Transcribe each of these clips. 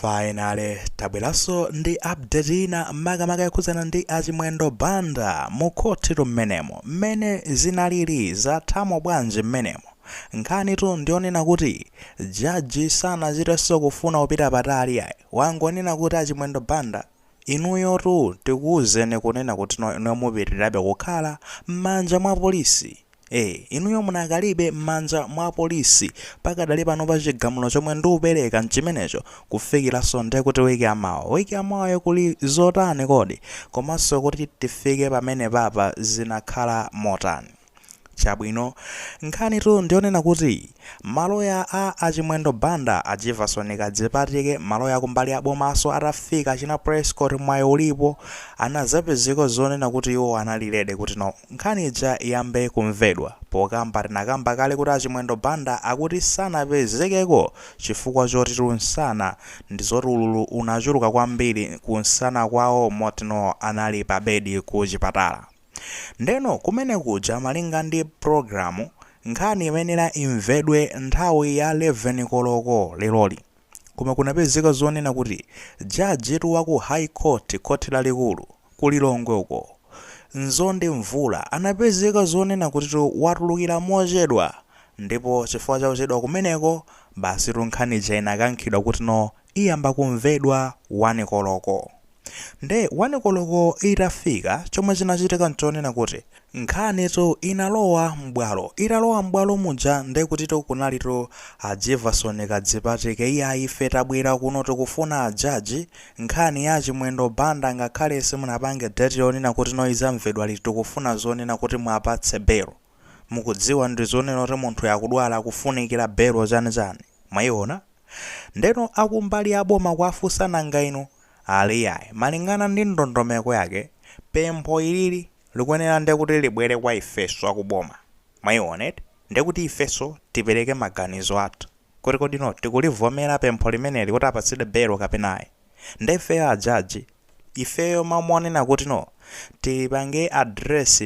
Finally tabweranso ndi update ina, makamaka yokhudzana ndi Achimwendo Banda mu khothitu mmenemo. Mmene zinalili, zathamo bwanji mmenemo? Nkhanitu ndionena kuti jaji sanachitenso kufuna kupita patali ayi, wangonena kuti, "Achimwendo Banda, inuyotu tikuwuzeni kunena kuti inuyo mupitirirabe kukhala m'manja mwa polisi. Inuyo munakalibe m'manja mwa polisi pakadali pano pa chigamulo chomwe ndikupereka mchimenecho, kufikiranso nde kuti wiki yamawa." Wiki yamawayo kuli zotani kodi? Komanso kuti tifike pamene papa zinakhala motani? Chabwino, nkhanitu ndionena kuti maloya a Achimwendo Banda, a Jivason Kadzipatike, maloya kumbali abomaso atafika, china Prescott Mwayi ulipo, anazapezeka zonena kuti iwo anali ready kuti no, nkhani ija iyambe kumvedwa. Pokamba tinakamba kale kuti Achimwendo Banda akuti sanapezekeko chifukwa choti msana ndi zoti ululu unachuluka kwambiri kunsana kwawo, motino anali pa bedi ku chipatala. Ndeno kumene kuja, malinga ndi programu, nkhani imenera imvedwe nthawi ya 11 koloko leroli, koma kunapezeka zonena kuti jaji wa ku High Court, khoti lalikulu ku Lilongwe uko, Nzondi Mvula, anapezeka zonena kuti watulukira mochedwa, ndipo chifukwa chakuchedwa kumeneko basi nkhani ija inakankhidwa kuti no, iyamba kumvedwa 1 koloko. Nde 1 koloko itafika, chomwe chinachitika nchonena kuti nkhanitu inalowa m'bwalo. Italowa m'bwalo muja, nde kutitu kunalitu a Jivason Kadzipatike: "Iya, ife tabwera kuno, tikufuna ajaji, nkhani ya Chimwendo Banda, ngakhale simunapange date yonena kuti no, izamvedwa liti, tikufuna zonena kuti mwapatse belo. Mukudziwa ndi zonena kuti munthu yakudwala, akufunikira belo, chanichani." Mwayiona? Ndeno akumbali aboma kwafunsa, "Nanga inu?" Ali, "Yayi, malingana ndi ndondomeko yake, pempho ilili likuyenera nde kuti libwere kwa ifeso akuboma." Mwayiona? Ndekuti ifeso tipereke maganizo athu kuti kodi no, tikulivomera pempho limeneli kuti apatsidwe belo kapena ayi. Nde ifeyo ajaji, ifeyo mamonena kuti no, tipange address,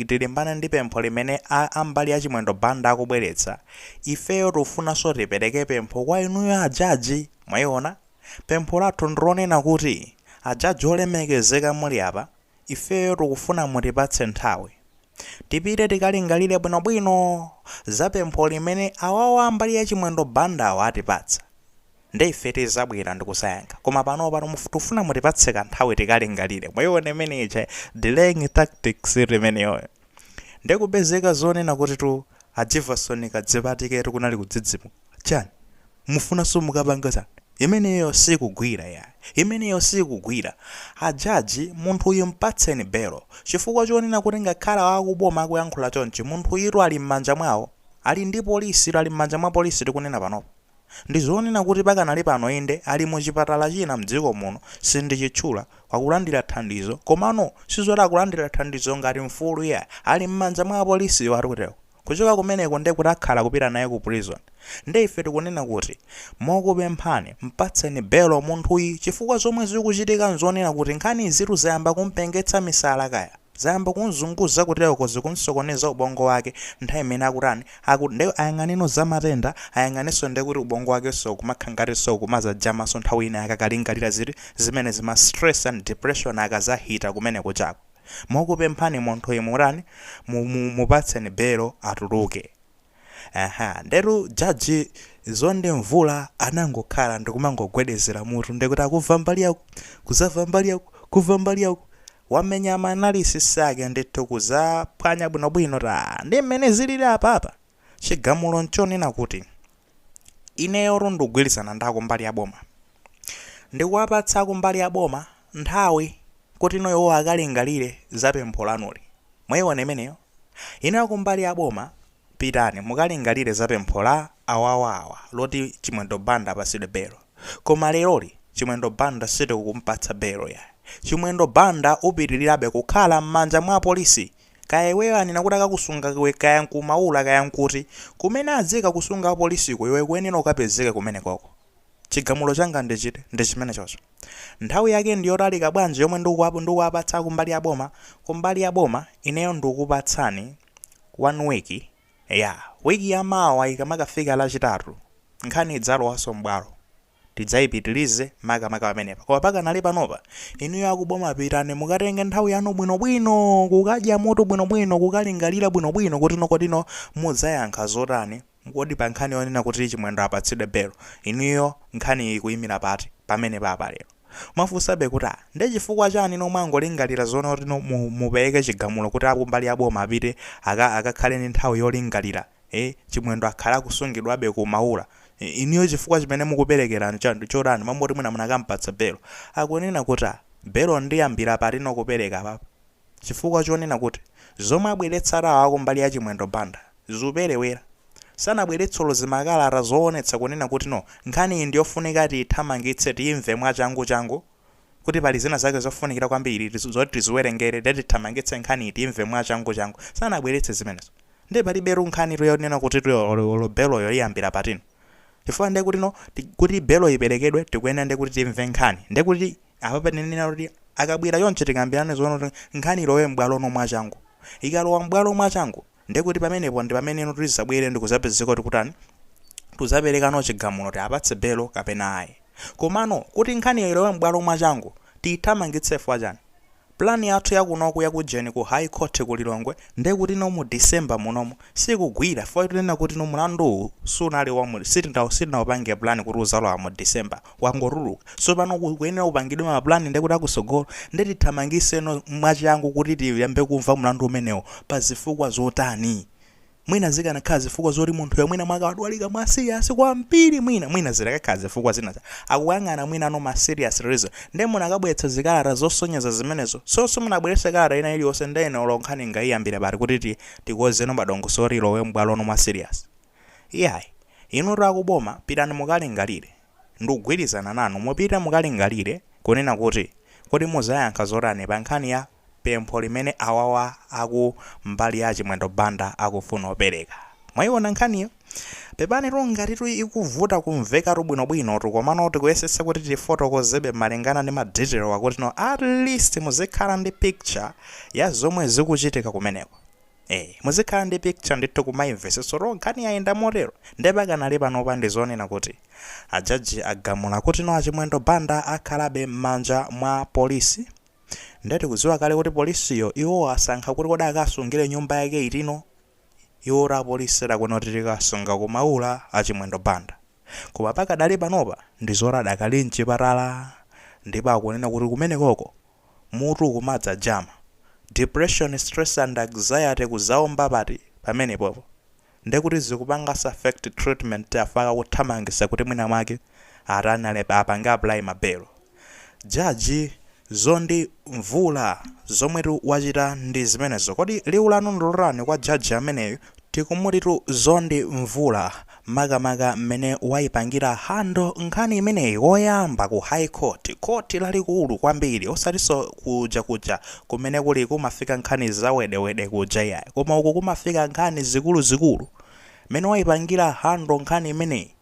tilimbane ndi pempho limene ambali ya Chimwendo Banda akubweretsa, ifeyo tifunanso tipereke pempho kwa inuyo ajaji. Mwayiona? Pempho lathu ndilonena kuti, ajaji olemekezeka muli apa, ifeyo tikufuna mutipatse nthawi, tipite tikalingalire bwinobwino za pempho limene awawa ambali ya Chimwendo Bandawo atipatsa. Nde ife tizabwera ndikusayankha, koma pano tifuna mutipatse kanthawi tikalingalire. Mwayiona imene ija delaying tactics imeneyoyo? Ndikupezeka zonena kuti tu a Jivason Kadzipatike kunali kudzidzimuka: "Chani? Mufunanso mukapanga chani? Imeneyo sikugwira ya, imeneyo sikugwira. Ajaji, munthu uyu mpatseni belo, chifukwa chonena kuti ngakhale akuboma akuyankhula chonchi, munthu uyitu ali m'manja mwawo, ali ndi polisi, ali m'manja mwa polisi tikunena panopo. Ndizonena kuti pakanali pano, inde, ali muchipatala china mdziko muno, sindichitchula, kwakulandira thandizo, komano sizoti akulandira thandizo ngati mfulu ya, ali m'manja mwa apolisiwo atikutero. Kuchoka kumeneko nde kuti akhala kupita naye ku prison. Nde ife tikunena kuti mokupemphani, mpatseni belo munthuyi, chifukwa zomwe zikuchitika nzonena kuti nkhani izitu zayamba kumpengetsa misala, kaya zayamba kumzunguza kuteroko, zikumsokoneza ubongo wake nthawi imene akutani nde ayang'aneno za matenda, ayang'anenso nde kuti ubongo wake so kumakha ngati so kumazajamaso nthawi ina akakalingalira ziti zimene zima stress and depression akazahita kumeneko chako. Mokupemphani, munthu imurani, mupatseni belo atuluke." Aha, ndetu jaji Zonde Mvula anangokhala ndikumangogwedezera mutu, ndekuti akumva mbali yaku, kuzamva mbali yaku, kumva mbali yaku, wamenya ma analysis ake ndithu, kuzaphwanya bwinobwino ta. Ndi mmene zilili apapa, chigamulo nchonena kuti ineyo ndikugwirizana ndi akumbali ya boma, ndikuwapatsa kumbali ya boma nthawi kuti ino iwo akalingalire za pempho lanuli. Mwayiona imeneyo? Ino kumbali ya boma, pitani mukalingalire za pempho la awawawa loti Chimwendo Banda apatsidwe belo, koma leroli Chimwendo Banda sitikukumpatsa belo ya. Chimwendo Banda upitirirabe kukhala m'manja mwa polisi. Kaya iweyo anena kuti akakusunga iwe kaya nkumaula, kaya nkuti kumene adzika kusunga apolisiko, iwe kuyenera ukapezeke kumenekoko. Chigamulo changa ndichite ndi chimene chocho. Nthawi yake ndiyotalika bwanji yomwe ndikuwapatsa kumbali ya boma? Kumbali ya boma, ineyo ndikukupatsani one week ya wiki yamawa. Ikamakafika Lachitatu, nkhani idzalowanso m'bwalo. Tidzayipitilize makamaka pamenepa. Koma pakanali panopa, inuyo akuboma pitani mukatenge nthawi yanu bwinobwino, kukadya mutu bwinobwino, kukalingalira bwinobwino kuti no kodi no mudzayankha zotani, kodi pa nkhani yonena kuti Chimwendo apatsidwe belo, inuyo nkhani ikuyimira pati pamenepapa lero. Mwafunsabe kuti ah, nde chifukwa chani no mwangolingalira zoona kuti no mupereke chigamulo kuti akumbali ya boma apite akakhale ndi nthawi yolingalira, Chimwendo akhale akusungidwabe ku Maula? Inuyo chifukwa chimene mukuperekera chotani mwamboti mwina munakampatsa belo? Akunena kuti ah, belo ndiyambira patino kupereka papa? Chifukwa chonena kuti zomwe abweretsa awo akumbali ya Chimwendo Banda zuperewera. Sanabweretse olo zimakalata zoonetsa kunena kuti no, nkhani iyi ndiyofunika tiyithamangitse, tiyimve mwachangu changu, kuti pali zina zake zofunikira kwambiri zoti tiziwerengere, ndiye tithamangitse nkhani iyi, tiyimve mwachangu changu. Sanabweretse zimenezo. Ndiye palibetu nkhani yonena kuti olo beloyo iyambira patino. Chifukwa ndiye kuti no, kuti belo iperekedwe, tikuyenera ndiye kuti timve nkhani. Ndiye kuti apa tinenera kuti akabwera choncho tikambirane zoona kuti nkhani ilowe m'bwalo no mwachangu. Ikalowa m'bwalo mwachangu, ndiye kuti pamenepo ndi pamene tizabwere ndikuzapezeka kuti kutani, tuzaperekano chigamulo ti apatse belo kapena ayi. Komano kuti nkhani ilowe m'bwalo mwachangu, tiyithamangitse chifukwa chani? Plan yathu yakunoku yakujeni ku High Court ku Lilongwe, ndiye kuti no mu December munomu sikugwira, chifukwa tinena kuti no mlanduwu sunali wa mu sitinaupange plan kuti uzalowa mu December, wangotuluka. So pano kuyenera kupangidwe ma plan ndiye kuti akusogolo, ndiye tithamangise no mwachangu kuti tiyambe kumva mlandu umenewo pa zifukwa zotani. Mwina zikanakhala zifukwa zoti munthuyo mwina mwake wadwalika mwa serious kwambiri, mwina zitakakhala zifukwa zina akuyang'ana mwina no ma serious reason, ndiye munakabweretsa zikalata zosonyeza zimenezo. So simunabweretse kalata ina iliyonse, ndiye ine olo nkhani ngayiyambire pati kuti tikozeno madongosolo ilowe m'bwalo no mwa serious? Iyayi, inu akuboma pitani mukalingalire. Ndikugwirizana nanu, mupite mukalingalire kunena kuti kodi muzayankha zotani pa nkhani ya pempho limene awawa aku mbali ya Chimwendo Banda akufuna opereka. Mwayiona nkhaniyo? Pepani ngatitu ikuvuta kumvekatu bwinobwino, komano tikuyesetsa kuti tifotokozebe malingana ndi ma detail akuti no at least muzikhala ndi picture ya zomwe zikuchitika kumeneko. Muzikhala ndi picture ndithu kumayimvetsetsa to nkhani yayenda motero. Ndiye pakanali panopa ndizonena kuti ajaji agamula kuti no Achimwendo Banda akhalabe m'manja mwa polisi. Ndiye tikudziwa kale kuti polisiyo iwo asankha kuti kodi akasungire nyumba yake itino. Iwo ra polisi lakuno kuti tikasunga kumaula Achimwendo Banda. Koma pakadali panopa ndizoti adakali mchipatala, ndipo akunena kuti kumenekoko mutu kumadza jama, depression, stress and anxiety kuzaomba pati pamenepopo, ndekuti zikupanga affect treatment, afaka kuthamangisa kuti mwina mwake atani apange apply mabelo. Jaji Zondi Mvula zomwetu wachita ndi zimenezo. Kodi liwu lanu ndilotani kwa jaji ameneyu, tikumutitu Zondi Mvula, makamaka mmene wayipangira handle nkhani imeneyi koyamba ku High Court, khoti lalikulu kwambiri, osatinso kuja kuja kumene kuli kumafika nkhani zawedewede kuja, iyayi, koma uku kumafika nkhani zikuluzikulu? Mmene wayipangira handle nkhani imeneyi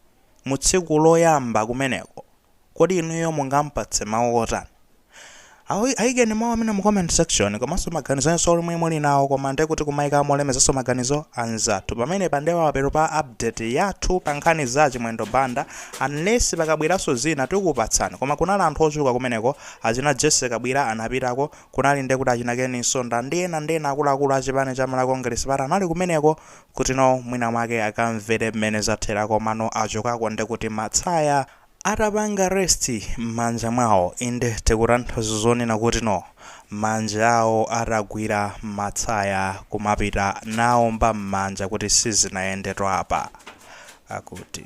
mu tsiku loyamba kumeneko, kodi inuyo mungampatse mawu otani? Ayikeni mawu amene mu comment section, komanso maganizo enso omwe muli nawo, koma ndiye kuti kumayika molemezanso maganizo anzathu. Pamene pandewa mapeto pa update yathu pa nkhani za Chimwendo Banda, unless pakabweranso zina tikupatsani. Koma kunali anthu ochuluka kumeneko, achina Jessica Kabwira anapitako, kunali ndiye kuti achina Ken Msonda ndi ena ndi ena akuluakulu a chipani cha Malawi Congress Party anali kumeneko kuti no mwina mwake akamvere mmene zathera. Komano achokako ndi kuti matsaya atapanga rest m'manja mwawo. Inde, tikutanthauza zonena kuti no manja awo atagwira matsaya kumapita naomba m'manja kuti sizinayendetu apa akuti.